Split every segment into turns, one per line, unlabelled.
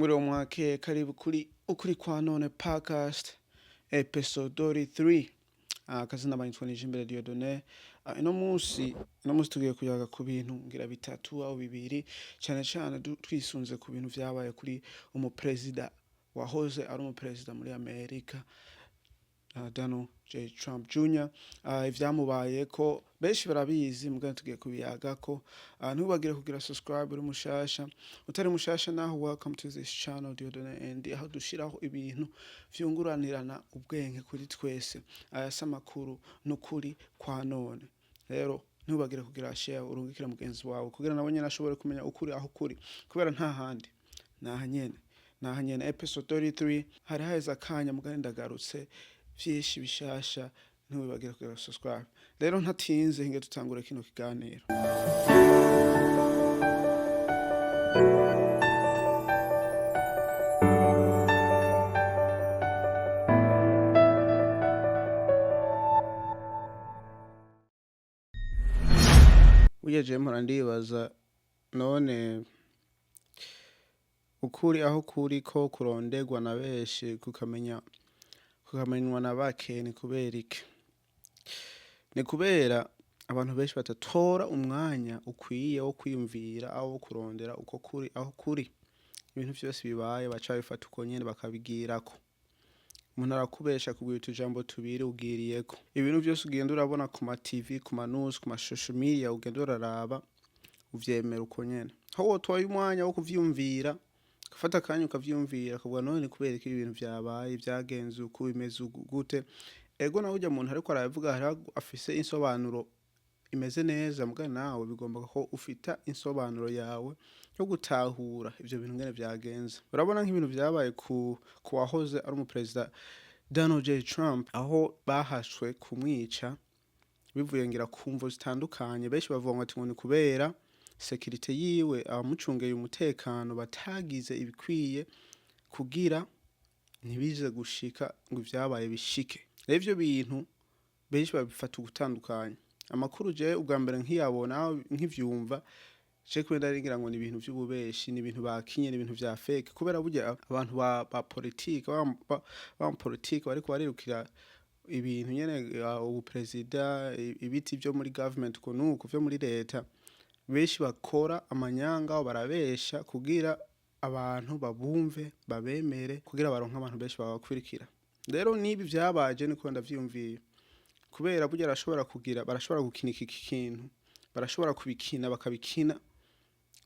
Mwiriwe mwakeye, karibu kuri Ukuri kwa None podcast episode 33. Akazina banyitwa Nijimbere Dieudonné. Ino munsi tugiye kuyaga ku bintu ngira bitatu aho bibiri, cyane cyane twisunze ku bintu vyabaye kuri umuperezida wahoze ari umuperezida muri Amerika, Donald J. Trump Jr. Ivyamubayeko benshi barabizi, mugabo tugiye kubiyagako. Ntubagire kugira subscribe uri mushasha, utari mushasha naho, welcome to this channel, Dieudonné and aho dushiraho ibintu vyunguranirana ubwenge kuri twese. Aya si amakuru, n'ukuri kwa none. Rero ntubagire kugira share, urungikire mugenzi wawe kugira nawe nyene ashobore kumenya ukuri aho kuri, kubera nta handi, naha nyene, naha nyene. Episode 33, hari haheze akanya, mugani ndagarutse, vyinshi bishasha. Ntiwibagire kugira subscribe. Rero ntatinze, hinge dutangure kino kiganiro. Burya jewe mpora ndibaza, none ukuri aho kuri ko kurondegwa na benshi, kukamenywa na bake, ni kubera iki? Ni kubera abantu benshi batatora umwanya ukwiye wo kwiyumvira aho wo kurondera uko kuri aho kuri. Ibintu vyose bibaye baca babifata uko nyene, bakabigirako. Umuntu arakubesha, akubwira utujambo tubiri, ugiriyeko. Ibintu vyose ugenda urabona ku ma TV, ku ma news, ku ma social media, ugenda uraraba, uvyemera uko nyene. Aho wotoye umwanya wo kuvyiyumvira, ugafata akanya ukavyiyumvira, ukavuga: "None ni kubera iki ibintu vyabaye, vyagenze uku, bimeze uku gute?" Ego, nawe urya muntu ariko arabivuga hariho afise insobanuro imeze neza, muga nawe bigomba ko ufita insobanuro yawe yo gutahura ivyo bintu ngene vyagenze. Urabona nk'ibintu vyabaye ku wahoze ari umuperezida Donald J. Trump, aho bahashwe kumwica bivuye ngira ku mvo zitandukanye. Benshi bavuga ngo ati ngo ni kubera sécurité yiwe, abamucungeye umutekano batagize ibikwiye kugira ntibize gushika ngo ivyabaye bishike. Rero ivyo bintu benshi babifata ugutandukanye. Amakuru jewe ubwa mbere nkiyabona, nkivyumva, je kubera nari ngo ni ibintu vy'ububeshi, ni ibintu bakinye, ni ibintu vya fake, kubera burya abantu ba politike, ba politike bariko barirukira ibintu nyene, ubuperezida, ibiti vyo muri government, uko nuko vyo muri leta, benshi bakora amanyanga, barabesha kugira abantu babumve, babemere, kugira baronke abantu benshi babakurikira. Rero nibi vyabaye niko ndavyiyumviye, kubera burya arashobora kugira, barashobora gukina iki kintu, barashobora kubikina, bakabikina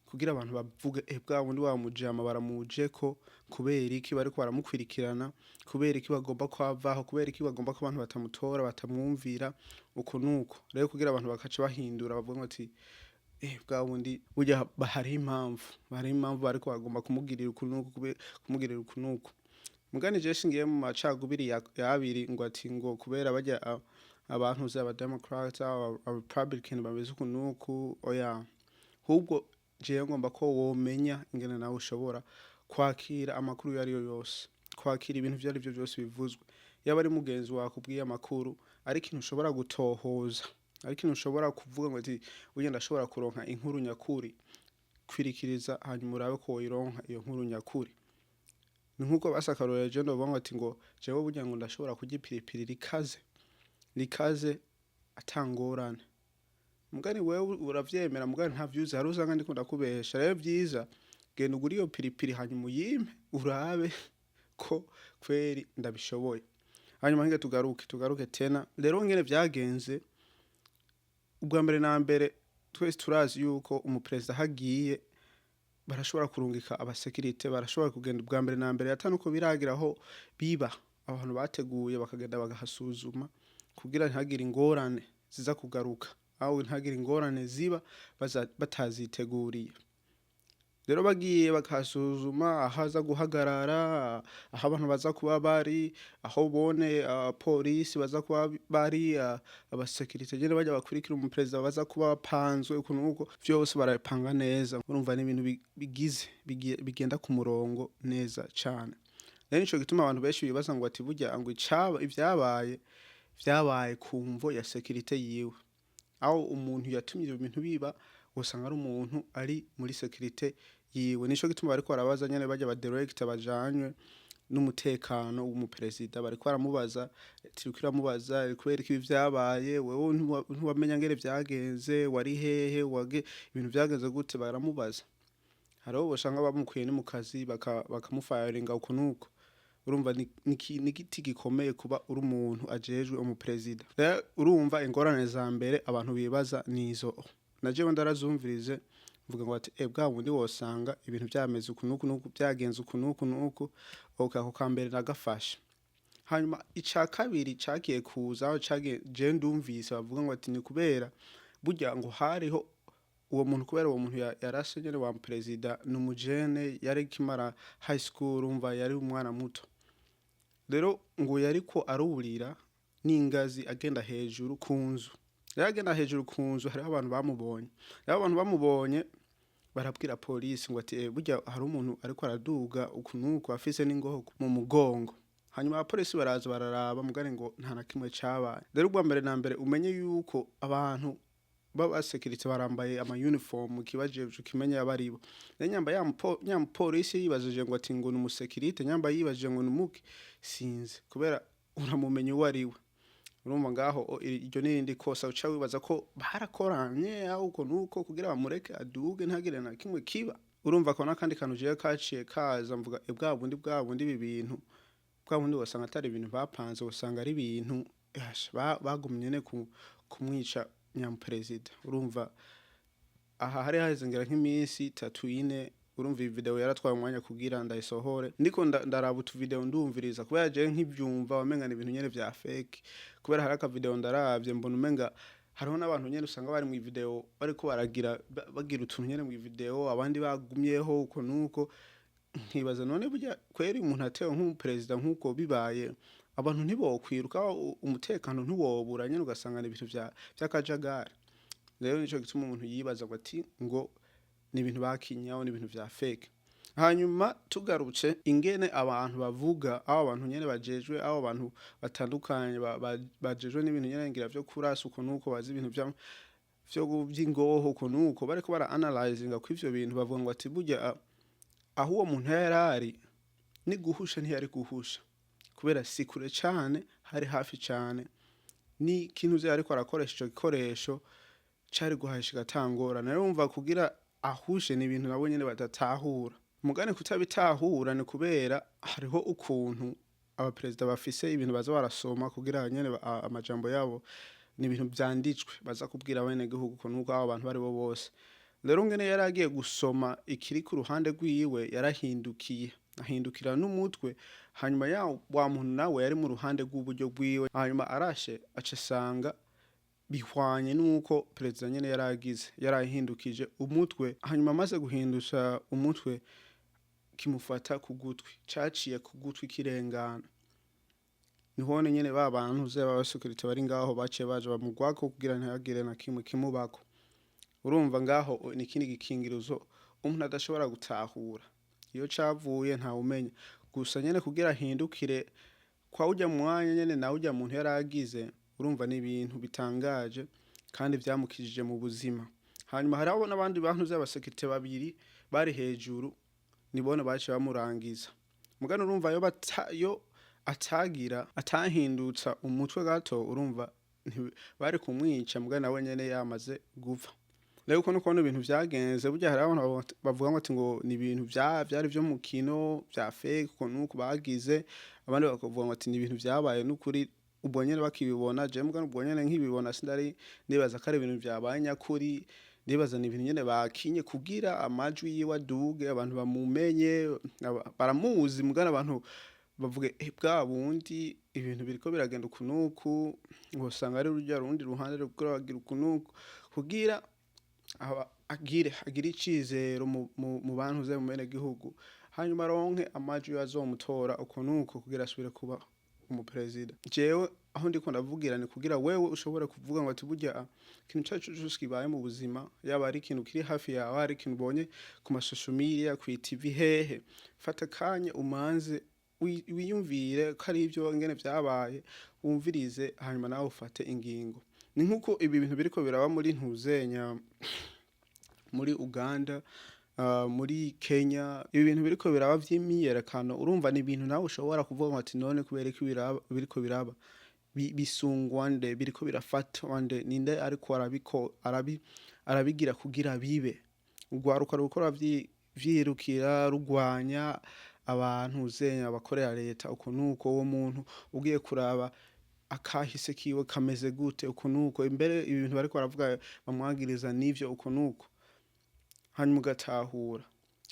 kugira abantu bavuge: "Eh, bwa bundi wa mujama baramujeko, kubera iki bariko baramukwirikirana? Kubera iki bagomba ko avaho? Kubera iki bagomba ko abantu batamutora, batamwumvira?" Uko nuko rero kugira abantu bakaca bahindura, bavuga ngo ati: "Eh, bwa bundi burya hariho impamvu, hariho impamvu bariko bagomba kumugirira uku nuku, kumugirira uku nuku." Mugani je singiye mu macagubiri ya abiri ngo ati ngo kubera barya abantu za aba Democrats, aba Republican bameze uku nuku. Oya, ahubwo jewe ngomba ko womenya ingene nawe ushobora kwakira amakuru iyo ariyo yose, kwakira ibintu ivyo arivyo vyose bivuzwe, yaba ari mugenzi wawe akubwiye amakuru, ari ikintu ushobora gutohoza, ari ikintu ushobora kuvuga ngo ati: "Burya ndashobora kuronka inkuru nyakuri." Kwirikiriza, hanyuma urabe ko woyironka iyo nkuru nyakuri. Ni nkuko basi akarorero, jewe novuga ngo ati ngo jewe burya ngo ndashobora kurya ipiripiri rikaze rikaze atangorane. Mugani wewe uravyemera, mugani ntavyuzi, hari usanga ndiko ndakubesha. Rero vyiza genda ugure iyo piripiri, hanyuma uyimpe, urabe ko kweri ndabishoboye. Hanyuma hinge tugaruke tena rero ngene vyagenze. Ubwa mbere na mbere, twese turazi yuko umuperezida hagiye barashobora kurungika abasekirite, barashobora kugenda ubwa mbere na mbere, atari uko biragira aho biba, abantu bateguye bakagenda bagahasuzuma kugira ntihagire ingorane ziza kugaruka, aho ntihagire ingorane ziba bataziteguriye. Rero bagiye bakahasuzuma aho aza guhagarara, aho abantu baza kuba bari, aho bone abapolisi baza kuba bari, abasekirite nyene barya bakurikira umuperezida baza kuba bapanzwe, uku nuko vyose barabipanga neza. Urumva ni ibintu bigize bigenda ku murongo neza cane. Rero nico gituma abantu benshi bibaza ngo ati burya ngo icaba ivyabaye vyabaye ku mvo ya sécurité yiwe, aho umuntu yatumye ivyo bintu biba usanga ari umuntu ari muri sécurité. yiwe. Nico gituma bariko barabaza nyene barya ba director bajanywe n'umutekano w'umuperezida, bariko baramubaza, turiko iramubaza kubera ko ibi vyabaye, wewe ntiwamenya ngene vyagenze, wari hehe, wage ibintu vyagenze gute? Baramubaza. Hariho bosanga bamukuye no mu kazi, bakamufayaringa uko nuko. Urumva ni igiti gikomeye kuba uri umuntu ajejwe umuperezida. Rero urumva ingorane za mbere abantu bibaza nizo, na jewe ndarazumvirije, mvuga ngo ati bwa bundi wosanga ibintu vyameze uku nuku nuku, vyagenze uku nuku nuku. Okay, ako kambere nagafashe. Hanyuma ica kabiri cagiye kuza aho cagiye, je ndumvise bavuga ngo ati ni kubera burya ngo hariho uwo muntu, kubera uwo muntu yarashe nyene wa perezida ni umujene yari akimara high school. Urumva yari umwana muto. Rero ngo yariko arurira n'ingazi agenda hejuru ku nzu. Rero agenda hejuru ku nzu, hariho abantu bamubonye. Rero abantu bamubonye barabwira polisi ngo ati burya hari umuntu ariko araduga uku nuku, afise n'ingoho mu mugongo. Hanyuma abapolisi baraza bararaba, mugane ngo nta na kimwe cabaye. Rero ubwa mbere na mbere umenye yuko abantu b'abasekirite barambaye ama uniform, kibajejwe kimenya abaribo. Rero nyamba ya nyamupolisi yibajije ngo ati ngo ni umusekirite, nyamba yibajije ngo ni umuki, sinzi, kubera uramumenya uwo ari we. Urumva ngaho iryo ni irindi kosa, uca wibaza ko barakoranye aho uko nuko kugira bamureke aduge ntagire na kimwe kiba. Urumva ko n'akandi kantu jewe kaciye kaza, mvuga bwa bundi ibi bintu, bwa bundi wasanga atari ibintu bapanze, usanga ari ibintu yasha, bagumye nyene kumwica nyamuperezida. Urumva aha hari haheze ngira nk'iminsi 3, 4. Urumva iyi video yaratwaye umwanya kugira ndayisohore. Ndiko ndaraba utu video, ndumviriza, kubera jewe nkivyumva wamenga ni ibintu nyene vya fake, kubera hari aka video ndaravye mbona umenga hariho n'abantu nyene usanga bari mu video bariko baragira bagira utuntu nyene mu video, abandi bagumyeho uko nuko. Nkibaza none burya kweri umuntu atewe nk'umuperezida nk'uko bibaye, abantu ntibokwiruka, umutekano ntiwobura nyene, ugasanga ni ibintu vy'akajagari. Rero nico gituma umuntu yibaza ngo ati ngo ni ibintu bakinyaho, ni ibintu vya fake. Hanyuma tugarutse ingene abantu bavuga, aho abantu nyene bajejwe, aho abantu batandukanye bajejwe n'ibintu nyene ngira vyo kurasa uko nuko, bazi ibintu vy'ingoho uko nuko, bariko bara analyzinga ko ivyo bintu, bavuga ngo ati burya aho uwo muntu yari ari ni guhusha, ntiyari guhusha, kubera si kure cane, hari hafi cane ni ikintu uzi ariko arakoresha ico gikoresho cari guhasha igatangora. Rero wumva kugira ahushe ni ibintu nabo nyene badatahura. Mugani kutabitahura ni kubera hariho ukuntu abaperezida bafise ibintu baza barasoma kugira nyene amajambo yabo ni ibintu vyanditswe baza kubwira abenegihugu ukuntu nuko abo bantu bari bo bose. Rero ngene yari agiye gusoma ikiri ku ruhande rwiwe, yarahindukiye, ahindukira n'umutwe, hanyuma ya wa muntu nawe yari mu ruhande rw'uburyo bwiwe, hanyuma arashe aca asanga bihwanye n'uko perezida nyene yaragize, yarahindukije umutwe. Hanyuma amaze guhindusha umutwe, kimufata ku gutwi, caciye ku gutwi kirengana. Nihone nyene ba bantu ze b'abasekirite bari ngaho baciye baje bamugwako kugira ntihagire na kimwe kimubako. Urumva ngaho ni ikindi gikingirizo umuntu adashobora gutahura iyo cavuye, ntawumenya. Gusa nyene kugira ahindukire kwa urya mwanya nyene nawe urya muntu yaragize. Urumva ni ibintu bitangaje kandi vyamukijije mu buzima. Hanyuma hariho n'abandi bantu z'abasekirite babiri bari hejuru, nibone baciye bamurangiza. Mugano urumva yo yo atagira atahindutsa umutwe gato, urumva bari kumwica, mugabo nawe nyene yamaze gupfa. Rero uko nuko ibintu vyagenze. Burya hari abantu bavuga ngo ati ngo ni ibintu vyari vyo mukino vya fake uko nuko bagize, abandi bakavuga ngo ati ni ibintu vyabaye n'ukuri ubwo nyene bakibibona. Jewe mugabo ubwo nyene nkibibona sindari nibaza ko ari ibintu vyabaye nyakuri, nibaza ni ibintu nyene bakinye kugira amajwi yiwe aduge, abantu bamumenye, baramuzi, mugabo abantu bavuge bwa bundi ibintu biriko biragenda uku nuku, wosanga ari rurya rundi ruhande ruriko ruragira uku nuku, kugira agire icizero mu bantu ze, mu benegihugu, hanyuma aronke amajwi azomutora uko nuko kugira asubire kuba umuperezida. Jewe aho ndiko ndavugira ni kugira wewe ushobore kuvuga ngo ati burya ikintu carico cose kibaye mu buzima, yaba ari ikintu kiri hafi yawe, ari ikintu ubonye ku ma social media, kwi TV, hehe, fata akanya umanze wiyumvire ko ari ivyo ngene vyabaye, wumvirize, hanyuma nawe ufate ingingo. Ni nkuko ibi bintu biriko biraba muri ntuzenya muri Uganda. Muri Kenya ibi bintu biriko biraba vy'imyiyerekano, urumva ni ibintu nawe ushobora kuvuga ngo ati: "None kubera iki biriko biraba? Bisungwa nde? Biriko birafatwa nde? Ninde ariko arabiko arabigira kugira bibe?" Urwaruka ruriko vyirukira rugwanya abantu zenya abakorera leta uko nuko. Uwo muntu ugiye kuraba akahise kiwe kameze gute, uko nuko? Imbere ibintu bariko baravuga bamwagiriza nivyo, uko nuko? Hanyuma ugatahura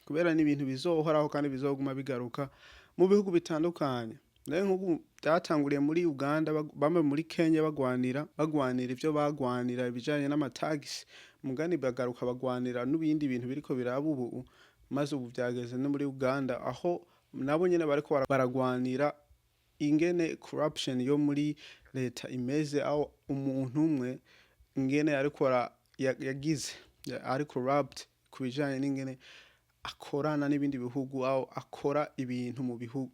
kubera ni ibintu bizohoraho kandi bizoguma bigaruka mu bihugu bitandukanye. Nayo nk'ubu byatanguriye muri Uganda, bamwe muri Kenya bagwanira ivyo bagwanira ibijanye n'amatagisi, mugani bagaruka bagwanira n'ibindi bintu biriko biraba ubu. Maze ubu vyageze no muri Uganda, aho nabo nyene bariko baragwanira ingene corruption yo muri leta imeze, aho umuntu umwe ingene ariko yagize ari corrupt ku bijanye n'ingene akorana n'ibindi bihugu, aho akora ibintu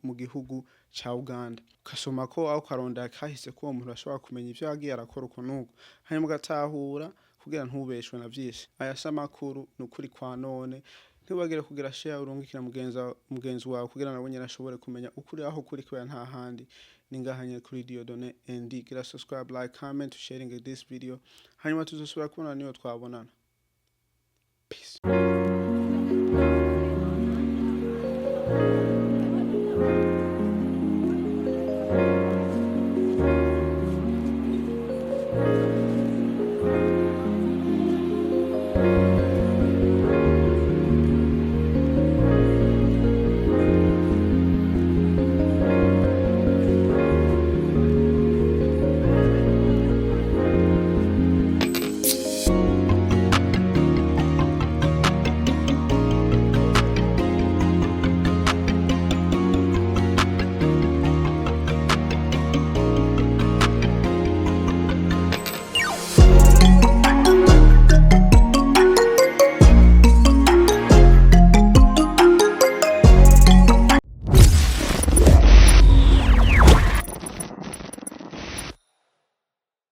mu gihugu ca Uganda. Ugasoma ko aho ukarondera kahise k'uwo muntu, ashobora kumenya ivyo yagiye arakora uko nuko, hanyuma ugatahura kugira ntubeshwe na vyinshi. Aya si amakuru, ni ukuri kwa none. Ntiwibagire kugira share, urungikira mugenzi wawe kugira nawe nyene ashobore kumenya ukuri aho kuri, kubera nta handi, ni ngaha nyene kuri Dieudonné ND. Gira subscribe, like, comment, sharing this video, hanyuma tuzosubira kubona niyo twabonana. Peace.